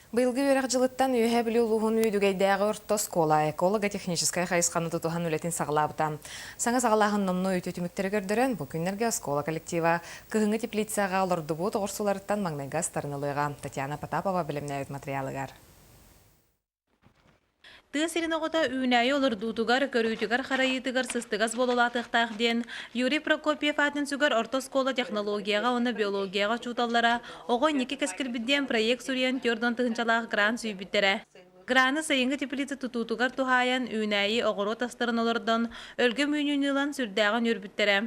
Быйылгы үөрэх дьылыттан Үөһээ Бүлүү улууһун Үөдүгэйдээҕи орто оскуола эколого-техническай хайысханы тутуһан үлэтин саҕалаабыта. Саҥа саҕалааһын номнуо үтүө түмүктэри көрдөрөн, бу күннэргэ оскуола коллектива кыһыҥҥы теплицаҕа олордубут оҕурсуларыттан маҥнайгы астарын ылыаҕа. Татьяна Потапова бэлэмнээбит матырыйаалыгар. Тыа сирин оҕото үүнээйи олордуутугар, көрүүтүгэр-харайыытыгар сыстыгас буола улаатыахтаах диэн Юрий Прокопьев аатын сүгэр орто оскуола технологияҕа уонна биологияҕа учууталлара Оҕо инники кэскилбит диэн проект суруйан 40 тыһыынчалаах грант сүүйбүттэрэ. Граны сайыҥҥы теплица тутуутугар туһаайан үүнээйи оҕуруот астарын олордон, өлгөм үүнүүнү ылан сүрдээҕин үөрбүттэрэ.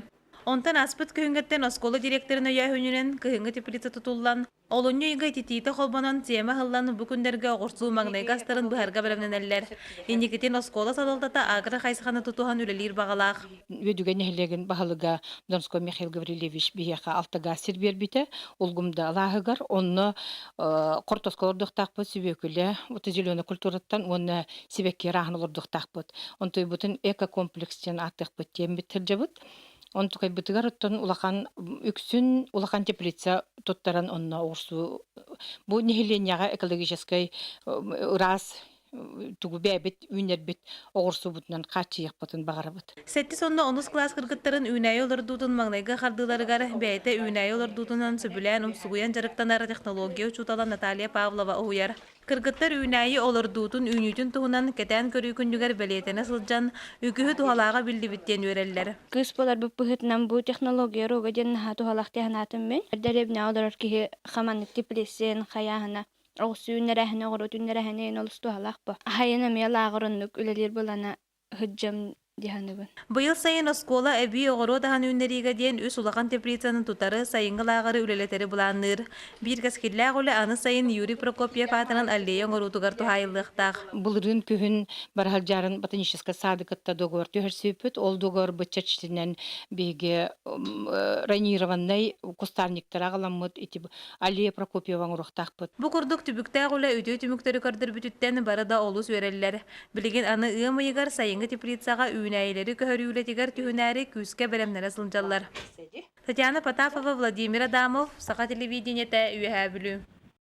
Онтон ааспыт күһүҥҥэттэн оскуола директорын өйөөһүнүнэн кыһыҥҥы теплица тутуллан, Олунньу ыйга ититиитэ холбонон, тиэмэ аһыллан, бу күннэргэ оҕурсуу маҥнайгы астарын быһарга бэлэмнэнэллэр. Инникитин оскуола салалтата агро хайысханы тутуһан үлэлиир баҕалаах. Үөдүгэй нэһилиэгин баһылыга Донской Михаил Гаврильевич биһиэхэ алтыга сир биэрбитэ Улгумда алааһыгар. Онно хортуоска олордуохтаахпыт, сүбүөкүлэ, вот зеленая культураттан уонна сибэкки арааһын олордуохтаахпыт. Онтуйбутун экокомплекс диэн ааттыахпыт диэммит сылдьабыт. Онтукайбытыгар оттон улахан үксүн улахан теплица туттаран онно оҕурсуу бу нэһилиэнньэҕэ экологическай ыраас тугу бэйэбит үүннэрбит оҕурсуубутунан хааччыйыахпытын баҕарабыт. Сэттис уонна онус кылаас кыргыттарын үүнээйи олордуутун маҥнайгы хардыыларыгар бэйэтэ үүнээйи олордуутунан сөбүлээн умсугуйан дьарыктанар технология учуутала Наталья Павлова уһуйар. Кыргыттар үүнээйи олордуутун, үүнүүтүн туһунан кэтээн көрүү күнүгэр бэлиэтэнэ сылдьан, үгүһү туһалааҕа биллибит диэн үөрэллэр. Кыыс буоларбыт быһыытынан бу технология уруога диэн наһаа туһалаах дии санаатым мин. Дэриэбинэҕэ олорор киһи хаманнык теплицин, хайааһына, оҕус үүннэрээһинэ, оҕуруот үүннэрээһинэ олус туһалаах бу. Аһайын эмиэ лааҕыр оннук үлэлиир буолана сылдьам дии саныыбын. Быйыл сайын оскуола эбии оҕуруот аһын үүннэриигэ диэн үс улахан теплицаны тутары, сайыҥҥы лааҕыры үлэлэтэри былаанныыр. Биир кэскиллээх үлэ аны сайын Юрий Прокопьев аатынан аллея оҥоруутугар туһаайыллыахтаах. Былырыын күһүн Барахалдьаарын ботаническай сады кытта договор түһэрсибиппит. Ол договор чэрчитинэн биһиги ранированнай кустарниктары аҕаламмыт ити аллея Прокопьева оҥоруохтаахпыт. Бу курдук түбүктээх үлэ үтүө түмүктэри көрдөрбүтүттэн бары да олус үөрэллэр. Билигин аны ыам ыйыгар сайыҥҥы теплицаҕа үүнээйилэри көһөрүү үлэтигэр түһүнээри күүскэ бэлэмнэнэ сылдьаллар. Татьяна Потапова, Владимир Адамов, Саха телевидениетэ, Үөһээ Бүлүү.